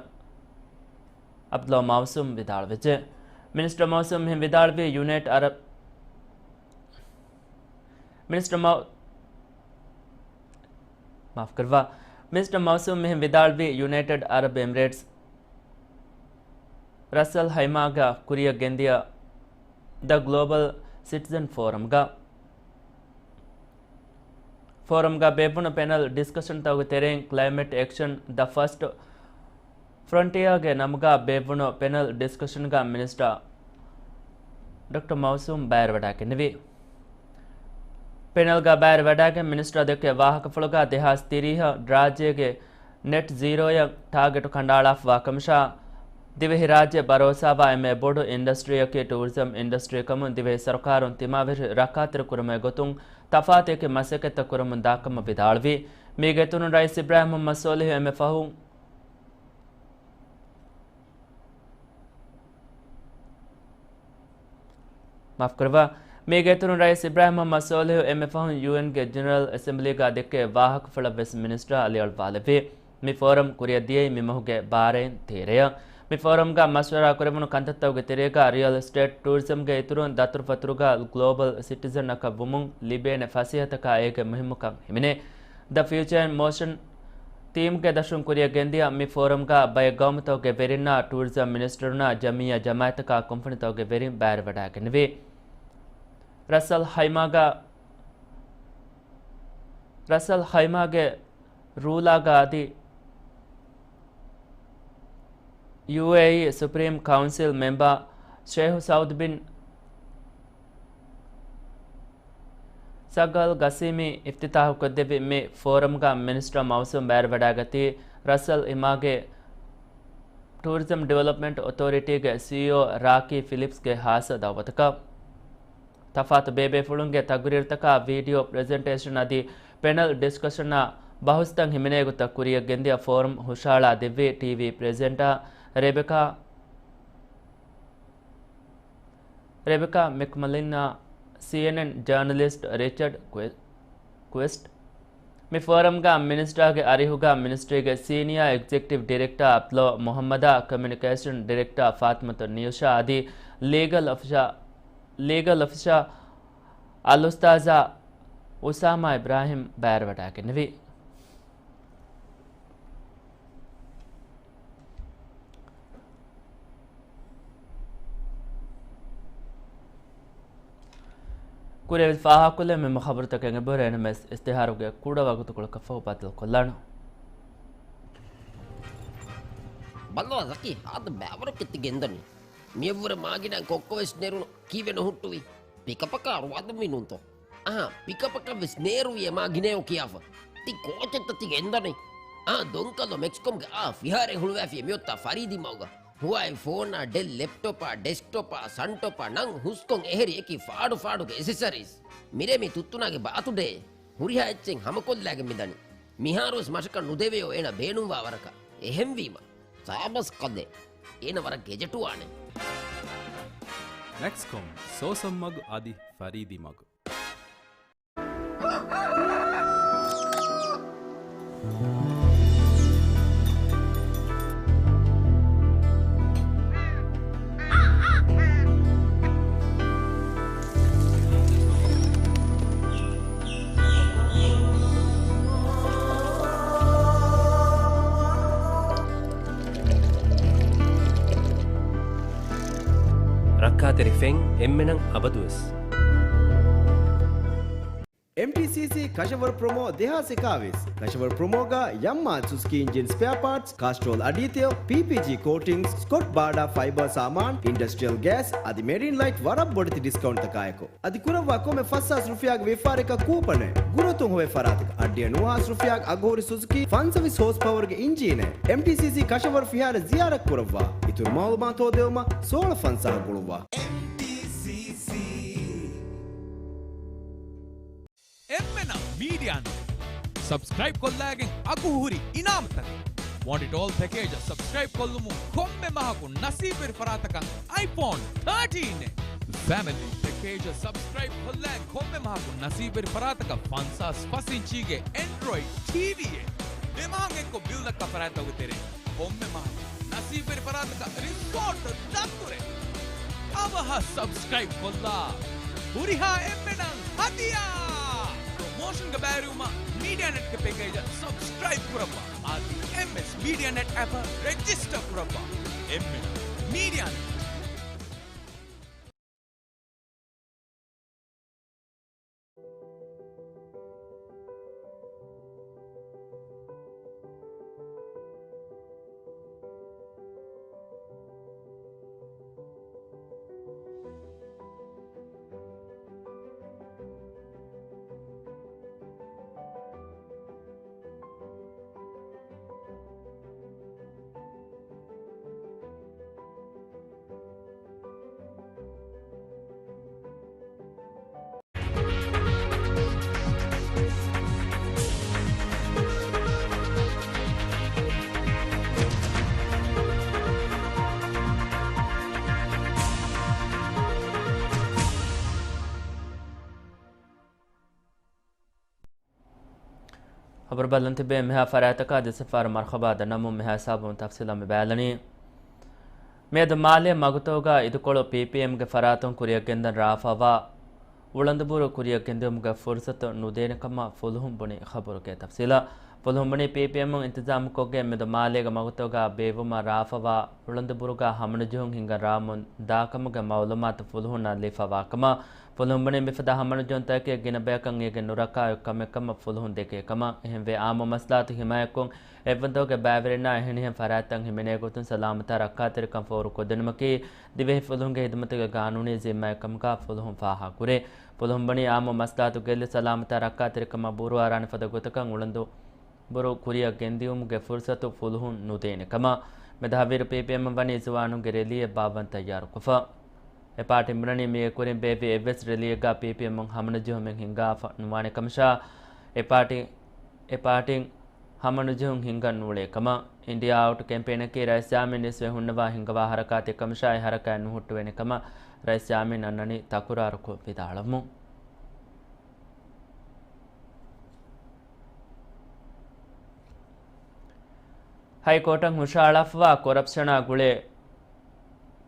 އަބްދުﷲ މައުސޫމް ވިދާޅުވެއްޖެ. މިނިސްޓަރ މައުސޫމް މިހެން ވިދާޅުވީ ޔުނައިޓް އަރަބް، މިނިސްޓަރ މައު-، މާފުކުރައްވާ. މިނިސްޓަރ މައުސޫމް މިހެން ވިދާޅުވީ ޔުނައިޓެޑް އަރަބް އެމިރޭޓްސް ރަސް އަލް ޚައިމާގަ ކުރިއަށް ގެންދިޔަ ދަ ގްލޯބަލް ސިޓިޒަން ފޯރަމްގަ. ފޯރަމްގަ ބޭއްވުނު ޕެނަލް ޑިސްކަޝަންތަކުގެ ތެރެއިން ކްލައިމެޓް އެކްޝަން، ދަ ފަސްޓް ފްރޮންޓިއާގެ ނަމުގަ ބޭއްވުނު ޕެނަލް ޑިސްކަޝަންގަ މިނިސްޓަރ ޑޮކްޓަރ މައުސޫމް ބައިވެރިވަޑައިގެންނެވި. ޕެނަލްގަ ބައިވެރިވަޑައިގެން މިނިސްޓަރ ދެއްކެވި ވާހަކަފުޅުގަ ދެހާސް ތިރީހަށް ރާއްޖޭގެ ނެޓް ޒީރޯއަށް ޓާގެޓު ކަނޑައަޅާފަވާ ކަމަށާ، ދިވެހި ރާއްޖެ ބަރޯސާވާ އެންމެ ބޮޑު އިންޑަސްޓްރީއަކީ ޓޫރިޒަމް އިންޑަސްޓްރީ ކަމުން ދިވެހި ސަރުކާރުން ތިމާވެރި ރައްކާތެރި ކުރުމުގެ ގޮތުން ތަފާތު އެކި މަސައްކަތްތައް ކުރަމުން ދާކަމަށް ވިދާޅުވި. މީގެ އިތުރުން ރައީސް އިބްރާހިމް މުޙައްމަދު ސޯލިހު އެންމެ ފަހުން މާފުކުރައްވާ. މީގެ އިތުރުން ރައީސް އިބްރާހިމް މުޙައްމަދު ސޯލިހު އެންމެ ފަހުން ޔޫއެންގެ ޖެނެރަލް އެސެމްބްލީގަ ދެއްކެވި ވާހަކަފުޅަށް ވެސް މިނިސްޓަރ އަލިއަޅުވާލެއްވި. މި ފޯރަމް ކުރިއަށް ދިޔައީ މި މަހުގެ ބާރައިން ތޭރައަށް. މި ފޯރަމްގަ މަޝްވަރާ ކުރެވުނު ކަންތައްތަކުގެ ތެރޭގަ ރިއަލް އެސްޓޭޓް، ޓޫރިޒަމްގެ އިތުރުން ދަތުރުފަތުރުގަ ގްލޯބަލް ސިޓިޒަނަކަށް ވުމުން ލިބޭނެ ފަސޭހަތަކާ އޭގެ މުހިއްމުކަން ހިމެނޭ. ދަ ފިއުޗާ އިން މޯޝަން ތީމްގެ ދަށުން ކުރިއަށް ގެންދިޔަ މި ފޯރަމްގަ ބައެއް ގައުމުތަކުގެ ވެރިންނާ، ޓޫރިޒަމް މިނިސްޓަރުންނާ، ޖަމިއްޔާ ޖަމާއަތްތަކާ ކުންފުނިތަކުގެ ވެރިން ބައިވެރިވަޑައިގެންނެވި. ރަސް އަލް ޚައިމާގަ، ރަސް އަލް ޚައިމާގެ ރޫލާގަ އަދި ޔޫއޭއީ ސުޕްރީމް ކައުންސިލް މެމްބަރ ޝޭޚު ސައުދު ބިން ސައްގަ އަލް ގަސީމީ އިފްތިތާޙުކޮށްދެއްވި މި ފޯރަމްގަ މިނިސްޓަރ މައުސޫމް ބައިވެރިވަޑައިގަތީ، ރަސް އަލް ޚައިމާގެ ޓޫރިޒަމް ޑިވެލޮޕްމަންޓް އޮތޯރިޓީގެ ސީއީއޯ ރާކީ ފިލިޕްސްގެ ހާއްސަ ދައުވަތަކަށް. ތަފާތު ބޭބޭފުޅުންގެ ތަގުރީރުތަކާ ވީޑިއޯ ޕްރެޒެންޓޭޝަން އަދި ޕެނަލް ޑިސްކަޝަނާ ބަހުސްތައް ހިމެނޭ ގޮތަށް ކުރިއަށް ގެންދިޔަ ފޯރަމް ހުށަހަޅާ ދެއްވީ ޓީވީ ޕްރެޒެންޓާ ރެބެކާ، ރެބެކާ މެކްމަލިންއާ ސީއެންއެން ޖާނަލިސްޓް ރިޗަޑް ކުއެ-، ކުވެސްޓް. މި ފޯރަމްގަ މިނިސްޓާގެ އަރިހުގަ މިނިސްޓްރީގެ ސީނިއާ އެގްޒެކެޓިވް ޑިރެކްޓާ އަބްދުﷲ މުޙައްމަދާ، ކޮމިއުނިކޭޝަން ޑިރެކްޓާ ފާތިމަތު ނިއުޝާ އަދި ލީގަލް އޮފިޝަ-، ލީގަލް އޮފިޝަރ އަލްއުސްތާޛާ އުސާމާ އިބްރާހިމް ބައިވެރިވެވަޑައިގެންނެވި. ކުރިއަށް ފާހަގަކޮށްލެވޭ މި ޚަބަރުތަކެއް އެބަހުރޭ ނަމަވެސް އިސްތިހާރުގެ ކުޑަ ވަގުތުކޮޅަކަށްފަހު ބައްދަލުކޮށްލާނަން. ބައްލަވާ ޒަކީ، ހާދަ ބައިވަރަކަށް ތި ގެންދަނީ. މިއަށްވުރެ މާގިނަ ކޮއްކޮވެސް ނެރުނު ކީއްވެ ނުހުއްޓުވީ؟ ޕިކަޕަކާ ރުވާދުންވީ ނޫންތޯ؟ އަހާ، ޕިކަޕަކަށްވެސް ނޭރުވިއޭ މާ ގިނައޯ ކިޔާފަ. ތި ކޯޗެއްތަ ތި ގެންދަނީ؟ އާ، ދޮންކަލޯ މެކްސްކޮމްގެ އާ ފިހާރައެއް ހުޅުވާފިޔޭ މިއޮތާ ފަރީދީ މަގުގަ. ހުވާއި ފޯނާ، ޑެލް ލެޕްޓޮޕާ، ޑެސްކްޓޮޕާ، ސަންޓޮޕާ ނަން ހުސްކޮށް އެހެރި އެކި ފާޑު ފާޑުގެ އެސެސަރީސް. މިރޭ މި ތުއްތުނާގެ ބާތުޑޭ ހުރިހާ އެއްޗެއް ހަމަކޮށްލާގެން މިދަނީ. މިހާރުވެސް މަށަކަށް ނުދެވެޔޯ އޭނަ ބޭނުންވާ ވަރަކަށް. އެހެންވީމަ. ސާބަސް ކަލޭ. އޭނަ ވަރަށް ގެޖެޓުވާނެ. މެކްސްކޮމް، ސޯސަން މަގު އަދި ފަރީދީ މަގު. ރައްކާތެރި ފެން އެންމެނަށް އަބަދުވެސް. އެމްޓީސީސީ ކަށަވަރު ޕްރޮމޯ ދެހާސް އެކާވީސް. ކަށަވަރު ޕްރޮމޯގަ ޔަމްމާ ސުޒުކީ އިންޖިން ސްޕެއާ ޕާޓްސް، ކާސްޓްރޯލް އަޑީތެޔޮ، ޕީޕީޖީ ކޯޓިންގްސް، ސްކޮޓް ބާޑާ ފައިބަރ ސާމާން، އިންޑަސްޓްރިއަލް ގޭސް އަދި މެރީން ލައިޓް ވަރަށް ބޮޑެތި ޑިސްކައުންޓްތަކާއެކު. އަދި ކުރައްވާ ކޮންމެ ފަސް ހާސް ރުފިޔާގެ ވިޔަފާރިއަކަށް ކޫޕަނެއް. ގުރަތުން ހޮވޭ ފަރާތަކަށް އަށްޑިހަ ނުވަ ހާސް ރުފިޔާގެ އަގުހުރި ސުޒުކީ ފަންސަވީސް ހޯސް ޕަވަރގެ އިންޖީނެއް. އެމްޓީސީސީ ކަށަވަރު ފިހާރަ ޒިޔާރަތް ކުރައްވާ. އިތުރު މައުލޫމާތު ހޯދެވުމަށް ސޯޅަ ފަންސާހަ ގުޅުއްވާ. އެމްއެން މީޑިއާ ނެޓް. ސަބްސްކްރައިބް ކޮށްލާގެން އަގުހުރި އިނާމުތަކެއް. ވޮންޑިޓް އޯލް ޕެކޭޖަށް ސަބްސްކްރައިބް ކޮށްލުމުން ކޮންމެ މަހަކު ނަސީބުވެރި ފަރާތަކަށް އައިފޯން ތާޓީން އެއް. ފެމިލީ ޕެކޭޖަށް ސަބްސްކްރައިބް ކޮށްލާ ކޮންމެ މަހަކު ނަސީބުވެރި ފަރާތަކަށް ފަންސާސް ފަސް އިންޗީގެ އެންޑްރޮއިޑް ޓީވީއެއް. ދެ މަހަށް އެއްކޮށް ބިލް ދައްކާ ފަރާތްތަކުގެ ތެރެއިން ކޮންމެ މަހަކު ނަސީބުވެރި ފަރާތަކަށް ރިސޯޓް ދަތުރެއް. އަވަހަށް ސަބްސްކްރައިބް ކޮށްލާ. ހުރިހާ އެންމެނަށް ހަދިޔާ. ޕްރޮމޯޝަންގެ ބައިވެރިވުމަށް މީޑިއާ ނެޓްގެ ޕެކޭޖަށް ސަބްސްކްރައިބް ކުރައްވާ. އަދި އެމްއެސް މީޑިއާ ނެޓް އެޕަށް ރެޖިސްޓަރ ކުރައްވާ. އެމްއެސް މީޑިއާ ނެޓް. ޚަބަރު ބަލަން ތިބޭ މިހާ ފަރާތަކާ ދެސަފާރު މަރްޙަބާ ދަންނަމުން މިހާ ހިސާބުން ތަފްސީލަށް މި ބައިލަނީ. މިއަދު މާލޭ މަގުތަކުގަ އިދިކޮޅު ޕީޕީއެމްގެ ފަރާތުން ކުރިއަށްގެންދަން ރާފަވާ އުޅަނދުބުރު ކުރިއަށްގެންދިއުމުގެ ފުރުސަތު ނުދޭނެ ކަމަށް ފުލުހުން ބުނި. ޚަބަރުގެ ތަފްސީލަށް. ފުލުހުން ބުނީ ޕީޕީއެމުން އިންތިޒާމުކޮށްގެން މެދު މާލޭގެ މަގުތަކުގަ ބޭއްވުމަށް ރާފަވާ އުޅަނދުބުރުގަ ހަމަނުޖެހުން ހިނގަން ރާމުން ދާކަމުގެ މައުލޫމާތު ފުލުހުންނަށް ލިބިފަވާކަމަށް ފުލުހުން ބުނީ މިފަދަ ހަމަނުޖެހުންތަކަކީ ގިނަ ބަޔަކަށް އޭގެ ނުރައްކާ އޮތް ކަމެއްކަމަށް ފުލުހުން ދެކޭ ކަމަށް. އެހެންވެ، އާއްމު މަސްލަހަތު ހިމާޔަތްކޮށް، އެއްވަންތަކުގެ ބައިވެރިންނާ އެހެނިހެން ފަރާތްތައް ހިމެނޭ ގޮތުން ސަލާމަތާ ރައްކާތެރިކަން ފޯރުކޮށްދިނުމަކީ، ދިވެހި ފުލުހުންގެ ހިދުމަތުގެ ގާނޫނީ ޒިންމާއެއްކަމުގަ ފުލުހުން ފާހަގަކުރޭ. ފުލުހުން ބުނީ އާއްމު މަސްލަހަތު ގެއްލި ސަލާމަތާ ރައްކާތެރިކަމަށް ބުރޫއަރާނެ ފަދަ ގޮތަކަށް އުޅަނދު ބުރު ކުރިއަށް ގެންދިއުމުގެ ފުރުސަތު ފުލުހުން ނުދޭނެ ކަމަށް. މި ދަހަވީރު ޕީޕީއެމުން ވަނީ ޒުވާނުންގެ ރެލީއެއް ބާއްވަން ތައްޔާރުކޮށްފަ. އެ ޕާޓީން ބުނަނީ މިއީ ކުރިން ބޭއްވި އެއްވެސް ރެލީއެއްގަ ޕީޕީއެމުން ހަމަނުޖެހުމެއް ހިންގާފަ ނުވާނެ ކަމަށާ، އެ ޕާޓީ، އެ ޕާޓީން ހަމަނުޖެހުން ހިންގަން ނޫޅޭ ކަމަށް. އިންޑިއާ އައުޓް ކެމްޕޭނަކީ ރައީސް ޔާމީން އިސްވެ ހުންނަވާ ހިންގަވާ ހަރަކާތެއް ކަމަށާ، އެ ހަރަކާތް ނުހުއްޓުވޭނެ ކަމަށް ރައީސް ޔާމީން އަންނަނީ ތަކުރާރުކޮށް ވިދާޅުވަމުން. ހައިކޯޓަށް ހުށަހަޅާފަވާ ކޮރަޕްޝަނާ ގުޅޭ،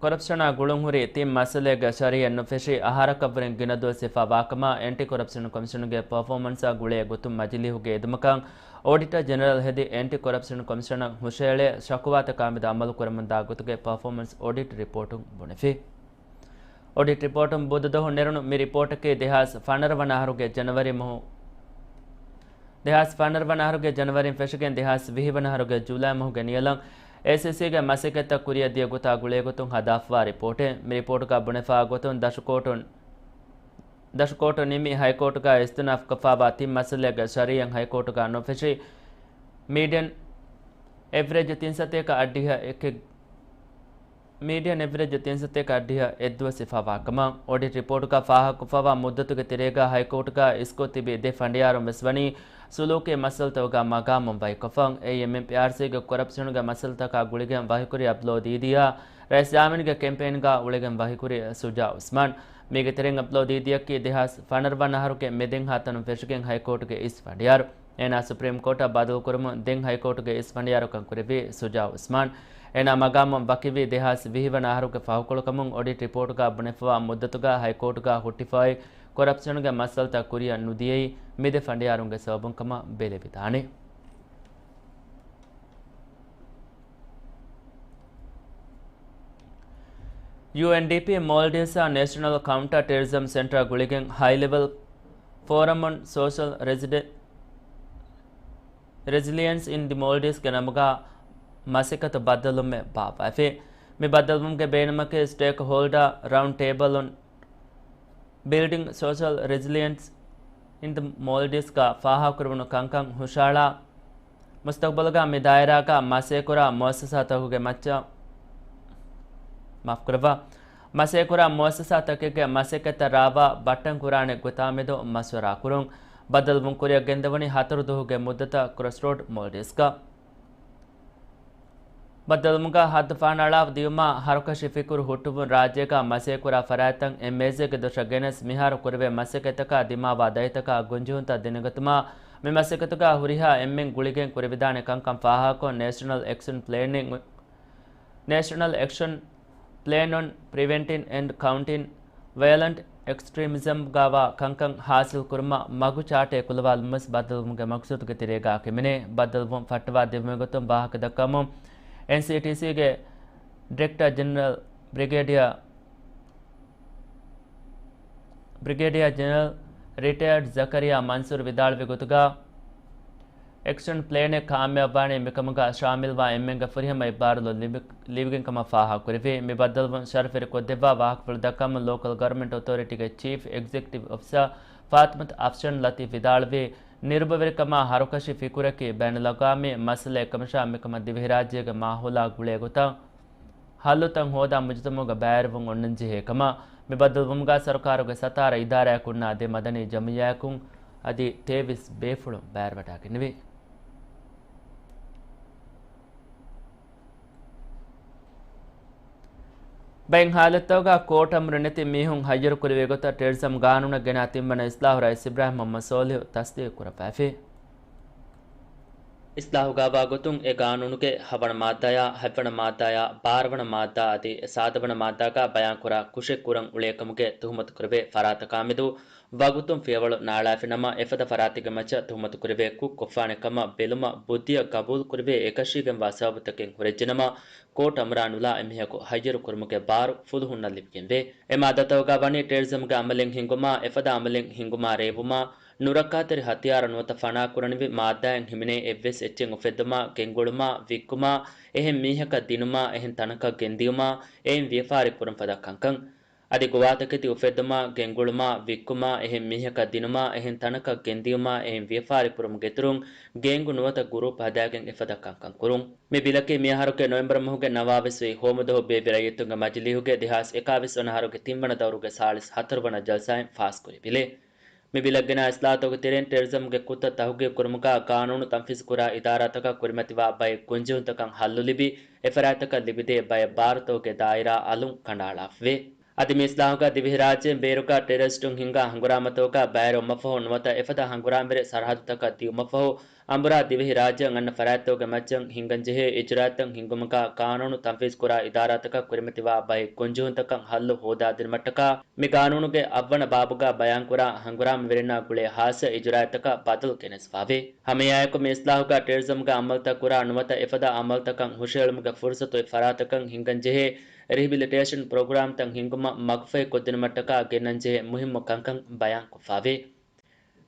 ކޮރަޕްޝަނާ ގުޅުން ހުރި ތިން މައްސަލައެއްގެ ޝަރީއަތް ނުފެށި އަހަރަކަށްވުރެން ގިނަ ދުވަސް ހިފާ ވާކަމަށް އެންޓި ކޮރަޕްޝަން ކޮމިޝަނުގެ ޕަރފޯމަންސާ ގުޅޭ ގޮތުން މަޖިލީހުގެ އެދުމަކަށް އޮޑިޓަރ ޖެނެރަލް ހެދި އެންޓި ކޮރަޕްޝަން ކޮމިޝަނަށް ހުށައެޅޭ ޝަކުވާތަކާމެދު އަމަލު ކުރަމުންދާ ގޮތުގެ ޕަރފޯމަންސް އޮޑިޓް ރިޕޯޓުން ބުނެފި. އޮޑިޓް ރިޕޯޓުން ބުދު ދުވަހު ނެރުނު މި ރިޕޯޓަކީ ދެހާސް ފަނަރަ ވަނަ އަހަރުގެ ޖަނަވަރީ މަހު، ދެހާސް ފަނަރަ ވަނަ އަހަރުގެ ޖަނަވަރީން ފެށިގެން ދެހާސް ވިހި ވަނަ އަހަރުގެ ޖޫލައި މަހުގެ ނިޔަލަށް އޭސީސީގެ މަސައްކަތްތައް ކުރިއަށް ދިޔަ ގޮތާ ގުޅޭ ގޮތުން ހަދާފަވާ ރިޕޯޓެއް. މި ރިޕޯޓުގަ ބުނެފަވާ ގޮތުން ދަށުކޯޓުން، ދަށުކޯޓު ނިމި ހައިކޯޓުގަ އިސްތިއުނާފްކޮށްފަވާ ތިން މައްސަލައެއްގެ ޝަރީއަތް ހައިކޯޓުގަ ނުފެށި މީޑިއަން އެވްރެޖް ތިން ސަތޭކަ އަށްޑިހަ އެކެއް މީޑިއަން އެވްރެޖް ތިން ސަތޭކަ އަށްޑިހަ އެއްދުވަސް ހިފާވާކަމަށް. އޮޑިޓް ރިޕޯޓުގަ ފާހަގަކޮށްފަވާ މުއްދަތުގެ ތެރޭގަ ހައިކޯޓުގަ އިސްކޮށް ތިބި ދެ ފަނޑިޔާރުން ވެސް ވަނީ ސުލޫކީ މައްސަލަތަކުގަ މަގާމުން ވަކިކޮށްފަ. އެއީ އެމްއެމްޕީއާރްސީގެ ކޮރަޕްޝަނުގެ މައްސަލަތަކާ ގުޅިގެން ވަކިކުރި އަބްދުﷲ ދީދީއާ ރައީސް ޔާމީންގެ ކެމްޕޭންގަ އުޅެގެން ވަކިކުރި ޝުޖާ އުސްމާން. މީގެ ތެރެއިން އަބްދުﷲ ދީދީއަކީ ދެހާސް ފަނަރަ ވަނަ އަހަރުގެ މެދެންހާ ތަނުން ފެށިގެން ހައިކޯޓުގެ އިސް ފަނޑިޔާރު. އޭނާ ސުޕްރީމް ކޯޓަށް ބަދަލުކުރުމުން ދެން ހައިކޯޓުގެ އިސް ފަނޑިޔާރުކަން ކުރެއްވި ޝުޖާ އުސްމާން. އޭނާ މަގާމުން ވަކިވީ ދެހާސް ވިހި ވަނަ އަހަރުގެ ފަހުކޮޅުކަމުން އޮޑިޓް ރިޕޯޓުގަ ބުނެފަވާ މުއްދަތުގަ ހައިކޯޓުގަ ހުއްޓިފައި ކޮރަޕްޝަނުގެ މައްސަލަތައް ކުރިއަށް ނުދިޔައީ މި ދެ ފަނޑިޔާރުންގެ ސަބަބުން ކަމަށް ބެލެވިދާނެ. ޔޫއެންޑީޕީ މޯލްޑިވްސްއާ ނޭޝަނަލް ކައުންޓަރ ޓެރިޒަމް ސެންޓަރ ގުޅިގެން ހައި ލެވެލް ފޯރަމް އޮން ސޯޝަލް ރެޒިޑެ-، ރެޒިލިއެންސް އިން ދި މޯލްޑިވްސްގެ ނަމުގަ މަސައްކަތު ބައްދަލުވުމެއް ބާއްވައިފި. މި ބައްދަލުވުމުގެ ބޭނުމަކީ ސްޓޭކް ހޯލްޑާ ރައުންޑް ޓޭބަލް އޮން ބިލްޑިން ސޯޝަލް ރެޒިލިއެންސް އިން ދަ މޯލްޑިވްސްގަ ފާހަގަކުރެވުނު ކަންކަން ހުށަހަޅާ، މުސްތަޤްބަލުގަ މި ދާއިރާގަ މަސޭކުރާ މުއައްސަސާތަކުގެ މައްޗަށް، މާފުކުރައްވާ، މަސޭކުރާ މުއައްސަސާތަކެއްގެ މަސައްކަތްތައް ރާވާ ބައްޓަން ކުރާނެ ގޮތާމެދު މަޝްވަރާ ކުރުން. ބައްދަލުވުން ކުރިއަށް ގެންދަވަނީ ހަތަރު ދުވަހުގެ މުއްދަތަށް ކްރޮސްރޯޑް މޯލްޑިވްސްގަ. ބައްދަލުވުމުގަ ހައްދު ފަހަނައަޅާ ދިޔުމާ، ހަރުކަށި ފިކުރު ހުއްޓުވުން، ރާއްޖޭގަ މަސޭކުރާ ފަރާތްތައް އެ މޭޒެއްގެ ދޮށަށް ގެނެސް، މިހާރު ކުރެވޭ މަސައްކަތްތަކާ ދިމާވާ ދަތިތަކާ ގުންޖެހުންތައް ދެނެގަތުމާ، މި މަސައްކަތުގަ ހުރިހާ އެންމެން ގުޅިގެން ކުރެވިދާނެ ކަންކަން ފާހަގަކޮށް، ނޭޝަނަލް އެކްޝަން ޕްލޭނިން، ނޭޝަނަލް އެކްޝަން ޕްލޭން އޮން ޕްރިވެންޓިން އެންޑް ކައުންޓިން ވަޔަލަންޓް އެކްސްޓްރީމިޒަމްގައިވާ ކަންކަން ހާސިލް ކުރުމަށް މަގު ޗާޓޭ ކުލަވާލުމަށް ބައްދަލުވުމުގެ މަގްސޫދުގެ ތެރޭގަ ކިމެނޭ. ބައްދަލުވުން ފައްޓަވާ ދެވުމުގެ ގޮތުން ވާހަކަ ދައްކަމުން، އެންސީޓީސީގެ ޑިރެކްޓަރ ޖެނެރަލް ބްރިގޭޑިއަރ، ބްރިގޭޑިއަރ ޖެނެރަލް ރިޓަޔަރޑް ޒަކަރިޔާ މަންސޫރު ވިދާޅުވި ގޮތުގަ، އެކްޝަން ޕްލޭނެއް ކާމިޔާބުވާނީ މިކަމުގަ ޝާމިލްވާ އެންމެންގެ ފުރިހަމަ އިއްބާރުލުން ލިބި-، ލިބިގެން ކަމަށް ފާހަގަކުރެއްވި. މި ބައްދަލުވުން ޝަރަފުވެރި ކޮށްދެއްވާ ވާހަކަފުޅު ދައްކަމުން ލޯކަލް ގަވަރމެންޓް އޮތޯރިޓީގެ ޗީފް އެގްޒެކެޓިވް އޮފިސަރ ފާތިމަތު އަފްޝަން ލަތީފް ވިދާޅުވީ، ނިރުބަވެރިކަމާ ހަރުކަށި ފިކުރަކީ ބައިނަލްއަގްވާމީ މައްސަލައެއް ކަމަށާ، މިކަމަށް ދިވެހިރާއްޖޭގެ މާހައުލާ ގުޅޭ ގޮތަށް ހައްލުތައް ހޯދާ މުޖުތަމަޢުގަ ބައިވެރިވުން އޮންނަންޖެހޭ ކަމަށް. މި ބައްދަލުވުމުގަ ސަރުކާރުގެ ސަތާރަ އިދާރާއަކުންނާ ދެ މަދަނީ ޖަމިއްޔާއަކުން އަދި ތޭވީސް ބޭފުޅުން ބައިވެރިވަޑައިގެންނެވި. ބައެއް ހާލަތްތަކުގަ ކޯޓް އަމުރެއް ނެތި މީހުން ހައްޔަރުކުރެވޭ ގޮތަށް ޓެރިޒަމް ގާނޫނަށް ގެނާ ތިންވަނަ އިސްލާހު ރައީސް އިބްރާހިމް މުޙައްމަދު ޞާލިޙު ތަޞްދީޤު ކުރައްވައިފި. އިސްލާހުގައިވާ ގޮތުން އެ ގާނޫނުގެ ހަވަނަ މާއްދާޔާ، ހަތްވަނަ މާއްދާޔާ، ބާރަވަނަ މާއްދާ އަދި ސާދަވަނަ މާއްދާގަ ބަޔާންކުރާ ކުށެއް ކުރަން އުޅޭ ކަމުގެ ތުހުމަތު ކުރެވޭ ފަރާތަކާމެދު ވަގުތުން ފިޔަވަޅު ނާޅާފި ނަމަ، އެފަދަ ފަރާތެއްގެ މައްޗަށް ތުހުމަތު ކުރެވޭ ކުށް ކޮށްފާނެ ކަމަށް ބެލުމަށް ބުއްދިއަށް ގަބޫލު ކުރެވޭ އެކަށީގެންވާ ސަބަބުތަކެއް ހުރެއްޖެނަމަ، ކޯޓް އަމުރާ ނުލާ އެމީހަކު ހައްޔަރު ކުރުމުގެ ބާރު ފުލުހުންނަށް ލިބިގެންވޭ. އެ މާއްދާތަކުގަ ވަނީ ޓެރިޒަމްގެ އަމަލެއް ހިންގުމާ، އެފަދަ އަމަލެއް ހިންގުމާ ރޭވުމާ، ނުރައްކާތެރި ހަތިޔާރު ނުވަތަ ފަނާ ކުރަނިވި މާއްދާއެއް ހިމެނޭ އެއްވެސް އެއްޗެއް އުފެއްދުމާ، ގެންގުޅުމާ، ވިއްކުމާ، އެހެން މީހަކަށް ދިނުމާ، އެހެން ތަނަކަށް ގެންދިޔުމާ، އެއިން ވިޔަފާރި ކުރުން ފަދަ ކަންކަން. އަދި ގޮވާތަކެތި އުފެއްދުމާ، ގެންގުޅުމާ، ވިއްކުމާ، އެހެން މީހަކަށް ދިނުމާ، އެހެން ތަނަކަށް ގެންދިޔުމާ، އެހެން ވިޔަފާރި ކުރުމުގެ އިތުރުން ގޭންގު ނުވަތަ ގުރޫޕް ހަދާގެން އެފަދަ ކަންކަން ކުރުން. މި ބިލަކީ މިއަހަރުގެ ނޮވެމްބަރު މަހުގެ ނަވާވީސް ވިހި ހޯމުދުވަހު ބޭއްވި ރައްޔިތުންގެ މަޖިލީހުގެ ދެހާސް އެކާވީސް ވަނަ އަހަރުގެ ތިންވަނަ ދައުރުގެ ސާޅީސް ހަތަރު ވަނަ ޖަލްސާއިން ފާސްކުރި ބިލެއް. މި ބިލަށް ގެނައި އިސްލާހާތުގެ ތެރެއިން ޓެރަރިޒަމްގެ ކުށްތައް ތަހުގީގު ކުރުމުގަ ގާނޫނު ތަންފީޒު ކުރާ އިދާރާތަކަށް ކުރިމަތިވާ ބައެއް ކުންޖެހުންތަކަށް ހައްލު ލިބި، އެފަރާތްތަކަށް ލިބިދޭ ބައެއް ބާރުތަކުގެ ދާއިރާ އަލުން ކަނޑައަޅާފަވޭ. އަދި މި އިސްލާހުގަ ދިވެހިރާއްޖޭން ބޭރުގަ ޓެރަރިސްޓުން ހިންގާ ހަނގުރާމަތަކުގަ ބައިވެރިވުމަށްފަހު ނުވަތަ އެފަދަ ހަނގުރާމަވެރި ސަރަހައްދުތަކަށް ދިޔުމަށްފަހު އަނބުރާ ދިވެހިރާއްޖޭން އަންނަ ފަރާތްތަކުގެ މައްޗަށް ހިންގަންޖެހޭ އިޖުރާއަތްތައް ހިންގުމުގަ ގާނޫނު ތަންފީޒުކުރާ އިދާރާތަކަށް ކުރިމަތިވާ ބައެއް ކުންޖެހުންތަކަށް ހައްލު ހޯދާދިނުމަށްޓަކާ މި ގާނޫނުގެ އަށްވަނަ ބާބުގަ ބަޔާންކުރާ ހަނގުރާމަވެރިންނާ ގުޅޭ ހާއްސަ އިޖުރާއަތްތަކަށް ބަދަލު ގެނެސްފަވޭ. ހަމައެއާއެކު މި އިސްލާހުގަ ޓެރަރިޒަމްގެ އަމަލުތައް ކުރާ ނުވަތަ އެފަދަ އަމަލުތަކަށް ހުށައެޅުމުގެ ފުރުސަތު އޮތް ފަރާތަކަށް ހިންގަންޖެހޭ ރިހެބިލިޓޭޝަން ޕްރޮގްރާމްތައް ހިންގުމަށް މަގުފަހި ކޮށްދިނުމަށްޓަކާ ގެންނަންޖެހޭ މުހިއްމު ކަންކަން ބަޔާންކޮށްފަވޭ.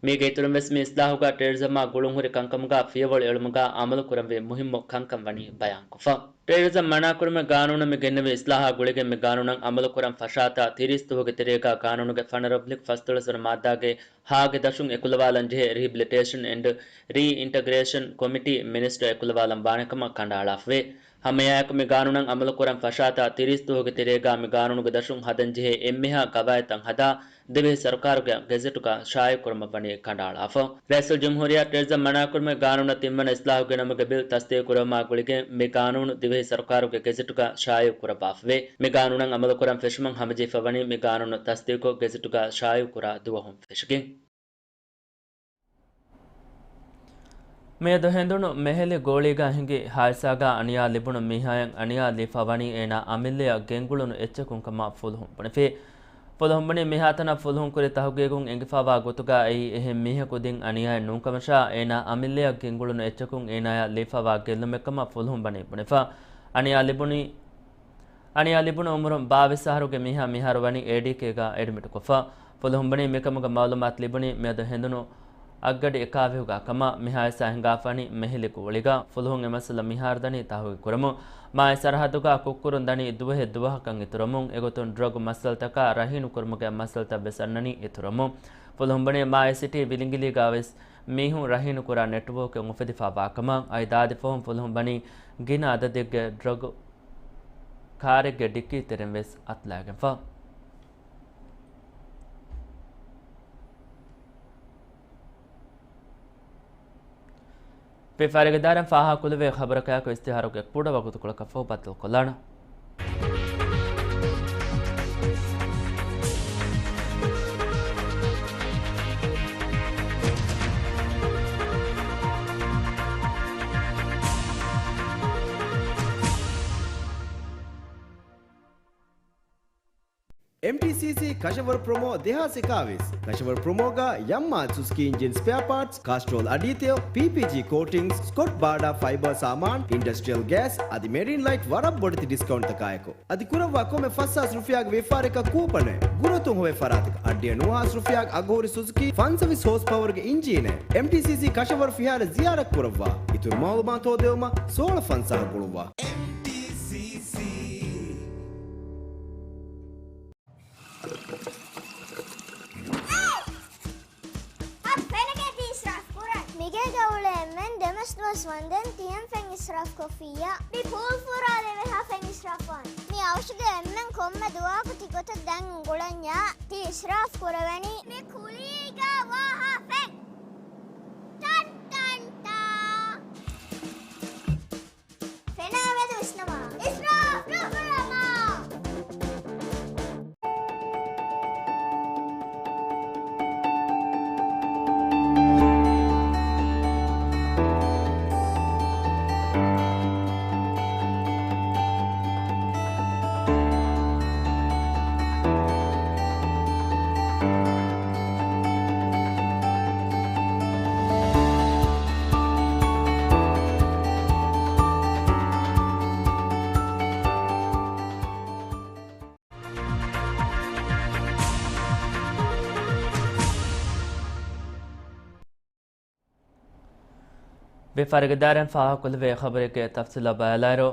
މީގެ އިތުރުން ވެސް މި އިސްލާހުގަ ޓެރަރިޒަމާ ގުޅުންހުރި ކަންކަމުގަ ފިޔަވަޅު އެޅުމުގަ އަމަލުކުރަންވީ މުހިއްމު ކަންކަން ވަނީ ބަޔާންކޮށްފަ. ޓެރަރިޒަމް މަނާކުރުމުގެ ގާނޫނަށް މި ގެންނެވި އިސްލާހާ ގުޅިގެން މި ގާނޫނަށް އަމަލުކުރަން ފަށާތާ ތިރީސް ދުވަހުގެ ތެރޭގަ ގާނޫނުގެ ފަނަރަ އޮބްލިކް ފަސްދޮޅަސް ވަނަ މާއްދާގެ ހާގެ ދަށުން އެކުލަވާލަންޖެހޭ ރިހެބިލިޓޭޝަން އެންޑް ރީއިންޓަގްރޭޝަން ކޮމިޓީ މިނިސްޓަރ އެކުލަވާލަން ވާނެކަމަށް ކަނޑައަޅާފަވޭ. ހަމައެއާއެކު މި ގާނޫނަށް އަމަލުކުރަން ފަށާތާ ތިރީސް ދުވަހުގެ ތެރޭގަ މި ގާނޫނުގެ ދަށުން ހަދަންޖެހޭ އެންމެހާ ގަވާއިދުތައް ހަދާ ދިވެހި ސަރުކާރުގެ ގެޒެޓުގަ ޝާއިޢުކުރުމަށް ވަނީ ކަނޑައަޅާފަ. ރައީސުލްޖުމްހޫރިއްޔާ ޓެރަރިޒަމް މަނާކުރުމުގެ ގާނޫނަށް ތިންވަނަ އިސްލާހުގެ ނަމުގެ ބިލް ތަސްދީގުކުރެވުމާ ގުޅިގެން މި ގާނޫނު ދިވެހި ސަރުކާރުގެ ގެޒެޓުގަ ޝާއިޢު ކުރައްވާފަވޭ. މި ގާނޫނަށް އަމަލުކުރަން ފެށުމަށް ހަމަޖެހިފަ ވަނީ މި ގާނޫނު ތަސްދީގުކޮށް ގެޒެޓުގަ ޝާއިޢުކުރާ ދުވަހުން ފެށިގެން. މިއަދު ހެނދުނު މެހެލި ގޯޅީގަ ހިނގި ހާދިސާގަ އަނިޔާ ލިބުނު މީހާއަށް އަނިޔާ ލިބިފަ ވަނީ އޭނާ އަމިއްލަޔަށް ގެންގުޅުނު އެއްޗަކުން ކަމަށް ފުލުހުން ބުނެފި. ފުލުހުން ބުނީ މިހާތަނަށް ފުލުހުން ކުރި ތަހުގީގުން އެނގިފަވާ ގޮތުގަ އެއީ އެހެން މީހަކު ދިން އަނިޔާއެއް ނޫންކަމަށާ އޭނާ އަމިއްލަޔަށް ގެންގުޅުނު އެއްޗަކުން އޭނާޔަށް ލިބިފަވާ ގެއްލުމެއްކަމަށް ފުލުހުން ބަނީ ބުނެފަ. އަނިޔާ ލިބުނީ އަނިޔާ ލިބުނު އުމުރުން ބާވީސް އަހަރުގެ މީހާ މިހާރު ވަނީ އޭޑީކޭގަ އެޑްމިޓްކޮށްފަ. ފުލުހުން ބުނީ މިކަމުގެ މައުލޫމާތު ލިބުނީ މިއަދު ހެނދުނު އަށްގަޑި އެކާވީހުގަ ކަމަށް. މި ހާދިސާ ހިނގާފަ ވަނީ މެހެލި ގޯޅީގަ. ފުލުހުން އެ މައްސަލަ މިހާރު ދަނީ ތަހުގީގު ކުރަމުން. މާތް ސަރަހައްދުގަ ކުށްކުރުން ދަނީ ދުވަހެއް ދުވަހަކަށް އިތުރަމުން. އެގޮތުން ޑްރަގު މައްސަލަތަކާ ރަހީނު ކުރުމުގެ މައްސަލަތައް ވެސް އަންނަނީ އިތުރަމުން. ފުލުހުން ބުނީ މާތް ސިޓީ ވިލިނގިލީގަ ވެސް މީހުން ރަހީނުކުރާ ނެޓްވޯކެއް އުފެދިފަ ވާކަމަށް. އަދި ދާދި ފަހުން ފުލުހުން ބަނީ ގިނަ އަދަދެއްގެ ޑްރަގު ކާރެއްގެ ޑިއްކީ ތެރެއިން ވެސް އަތުލާގެންފަ. ވިޔަފާރިގެ ދާއިރާއިން ފާހަގަކުރެވޭ ޚަބަރަކާއެކު އިސްތިހާރުގެ ކުޑަ ވަގުތުކޮޅަކަށްފަހު ބައްދަލުކޮށްލާނަން. އެމްޓީސީސީ ކަށަވަރު ޕްރޮމޯ ދެހާސް އެކާވީސް. ކަށަވަރު ޕްރޮމޯގަ ޔަމްމާ ސުޒުކީ އިންޖިން ސްޕެއާ ޕާޓްސް، ކާސްޓްރޯލް އަޑީތެޔޮ، ޕީޕީޖީ ކޯޓިންގްސް، ސްކޮޓް ބާޑާ ފައިބަރ ސާމާން، އިންޑަސްޓްރިއަލް ގޭސް އަދި މެރީން ލައިޓް ވަރަށް ބޮޑެތި ޑިސްކައުންޓްތަކާއެކު. އަދި ކުރައްވާ ކޮންމެ ފަސް ހާސް ރުފިޔާގެ ވިޔަފާރިއަކަށް ކޫޕަނެއް. ގުރުއަތުން ހޮވޭ ފަރާތަކަށް އައްޑިހަ ނުވަ ހާސް ރުފިޔާގެ އަގުހުރި ސުޒުކީ ފަންސަވީސް ހޯސް ޕަވަރުގެ އިންޖީނެއް. އެމްޓީސީސީ ކަށަވަރު ފިހާރަ ޒިޔާރަތް ކުރައްވާ. އިތުރު މައުލޫމާތު ހޯދެވުމަށް ސޯޅަ ފަންސާހަށް ގުޅުއްވާ. އެމްޓީސީސީ. އަދި ފެނަކެތި އިސްރާފް ކުރަން. މިގޭގަ އުޅޭ އެންމެން ދެމަސް ދުވަސް ވަންދެން ތިޔަން ފެން އިސްރާފް ކޮށްފިއްޔާ. މި ޕޫލް ފުރާލެވޭ ހާ ފެން އިސްރާފް ވާން. މި އައުޝުގެ އެންމެން ކޮންމެ ދުވަހަކު ތިގޮތަށް ދަން އުނގުޅަންޏާ ތި އިސްރާފް ކުރެވެނީ. މި ކުލީގަ ވާ ހާ ފެން. ޓަން ޓަން ޓާ. ފެނާ މެދު ވިސްނަމާ. އިސްރާފް ނުކުރަމާ. ވިޔަފާރިގެ ދާއިރާއިން ފާހަގަކުރެވޭ ޚަބަރެއްގެ ތަފްސީލަށް ބަލާއިރު،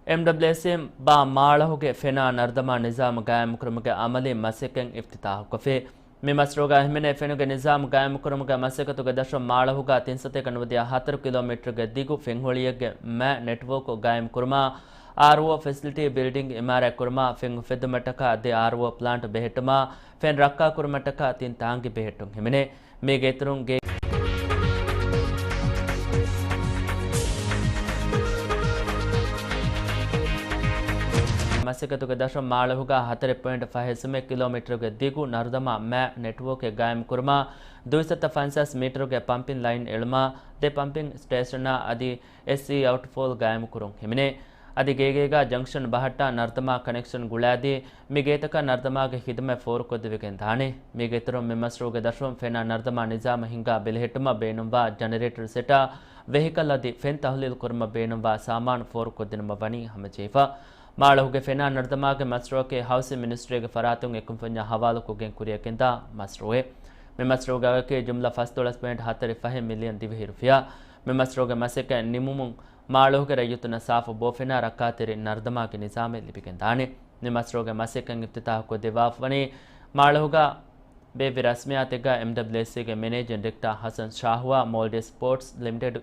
އެމްޑަބްލިއުއެސްއިން ބާ މާޅަހުގެ ފެނާ ނަރުދަމާ ނިޒާމު ގާއިމުކުރުމުގެ އަމަލީ މަސައްކަތް އިފްތިތާހުކޮށްފި. މި މަޝްރޫޢުގައި ހިމެނޭ ފެނުގެ ނިޒާމު ގާއިމުކުރުމުގެ މަސައްކަތުގެ ދަށުން މާޅަހުގަ ތިން ސަތޭކަ ނުވަދިހަ ހަތަރު ކިލޯމީޓަރުގެ ދިގު ފެން ހޮޅިއެއްގެ މޭ ނެޓްވޯކް ގާއިމުކުރުމާ، އާރްއޯ ފެސިލިޓީ ބިލްޑިންގ އިމާރާތްކުރުމާ، ފެން އުފެއްދުމަށްޓަކާ ދެ އާރްއޯ ޕްލާންޓް ބެހެއްޓުމާ، ފެން ރައްކާކުރުމަށްޓަކާ ތިން ތާނގި ބެހެއްޓުން ހިމެނޭ. މީގެ އިތުރުން ގޭ މަސައްކަތުގެ ދަށުން މާޅަހުގަ ހަތަރެއް ޕޮއިންޓް ފަހެއް ސުމެއް ކިލޯމީޓަރުގެ ދިގު ނަރުދަމާ މޭ ނެޓްވޯކެއް ގާއިމުކުރުމާ، ދުއިސައްތަ ފަންސާސް މީޓަރުގެ ޕަމްޕިން ލައިން އެޅުމާ، ދެ ޕަމްޕިން ސްޓޭޝަނާ އަދި އެސްސީ އައުޓްފޯލް ގާއިމުކުރުން ހިމެނޭ. އަދި ގޭގޭގާ ޖަންކްޝަން ބަހައްޓާ ނަރުދަމާ ކަނެކްޝަން ގުޅާދީ، މި ގޭތަކަށް ނަރުދަމާގެ ޚިދުމަތް ފޯރުކޮށްދެވިގެން ދާނެ. މީގެ އިތުރުން މި މަޝްރޫޢުގެ ދަށުން ފެނާ ނަރުދަމާ ނިޒާމު ހިންގާ ބެލެހެއްޓުމަށް ބޭނުންވާ ޖަނަރޭޓަރު ސެޓާ، ވެހިކަލް އަދި ފެން ތަހުލީލު ކުރުމަށް ބޭނުންވާ ސާމާނު ފޯރުކޮށްދިނުމަށް ވަނީ ހަމަޖެހިފަ. މާޅަހުގެ ފެނާ ނަރުދަމާގެ މަޝްރޫޢަކީ ހައުސިން މިނިސްޓްރީގެ ފަރާތުން އެކުންފުންޏާ ހަވާލުކޮށްގެން ކުރިއަށްގެންދާ މަޝްރޫޢެއް. މި މަޝްރޫޢުގައި ވަގަކީ ޖުމްލަ ފަސްދޮޅަސް ޕޮއިންޓް ހަތަރެއް ފަހެއް މިލިއަން ދިވެހި ރުފިޔާ. މި މަޝްރޫޢުގެ މަސައްކަތް ނިމުމުން މާޅަހުގެ ރައްޔިތުންނަށް ސާފު ބޯފެނާ ރައްކާތެރި ނަރުދަމާގެ ނިޒާމެއް ލިބިގެންދާނެ. މި މަޝްރޫޢުގެ މަސައްކަތް އިފްތިތާޙުކޮށްދެއްވާފަވަނީ މާޅަހުގަ ބޭއްވި ރަސްމިއްޔާތެއްގަ އެމްޑަބްލިއުއެސްއިގެ މެނޭޖިން ޑިރެކްޓާ ޙަސަން ޝާހުއާ މޯލްޑިވްސް ޕޯޓްސް ލިމިޓެޑް،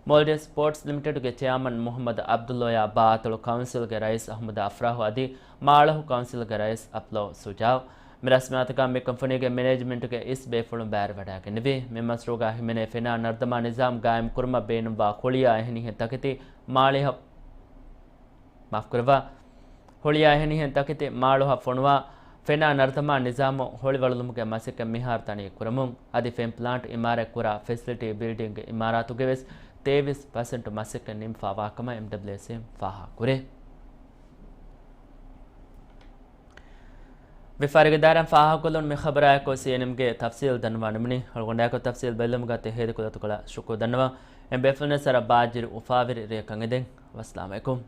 މޯލްޑިވްސް ޕޯޓްސް ލިމިޓެޑްގެ ޗެއާމަން މުޙައްމަދު ޢަބްދުﷲ އާ ބާއަތޮޅު ކައުންސިލްގެ ރައީސް އަޙްމަދު އަފްރާހު އަދި މާޅަހު ކައުންސިލްގެ ރައީސް އަޕްލޯ ޝުޖާޢު. މި ރަސްމިއްޔާތަކަށް މި ކަމްޕަނީގެ މެނޭޖްމަންޓްގެ އިސް ބޭފުޅުން ބައިވެވަޑައިގެންނެވި. މި މަޝްރޫޢުގައި ހިމެނޭ ފެނާ ނަރުދަމާ ނިޒާމް ގާއިމް ކުރުމަށް ބޭނުންވާ ހޮޅިއާ އެހެނިހެން ތަކެތި މާޅިހަށް، މާފުކުރައްވާ، ހޮޅިއާ އެހެނިހެން ތަކެތި މާޅޮހަށް ފޮނުވާ، ފެނާ ނަރުދަމާ ނިޒާމު ހޮޅިވަޅުލުމުގެ މަސައްކަތް މިހާރު ތަނި ކުރަމުން، އަދި ފެން ޕްލާންޓް އިމާރާތްކުރާ ފެސިލިޓީ ބިލްޑިންގ އިމާރާތުގެ ވެސް ތޭވީސް ޕަސެންޓު މަސައްކަތް ނިމިފާވާކަމަށް އެމްޑަބްލިއުއެސްއިން ފާހަގަކުރޭ. ވިފާރިގެ ދާއިރާ ފާހަގަކޮށްލުން މި ޚަބަރާއެކު ސީއެންއެމްގެ ތަފްސީލް ދަންނަވާނެމުނީ. އަޅުގަނޑާއެކު ތަފްސީލް ބެއްލުމުގަ ތެ ހޭދަކުލަތުކޮޅަށް ޝުކުރު ދަންނަވަން. އެ ބޭފުޅުންނަށް ސަރަ ބާއްޖިރި އުފާވެރި ރެއަކަށް އެދެން. ވައްސަލާމް އަލައިކުމް.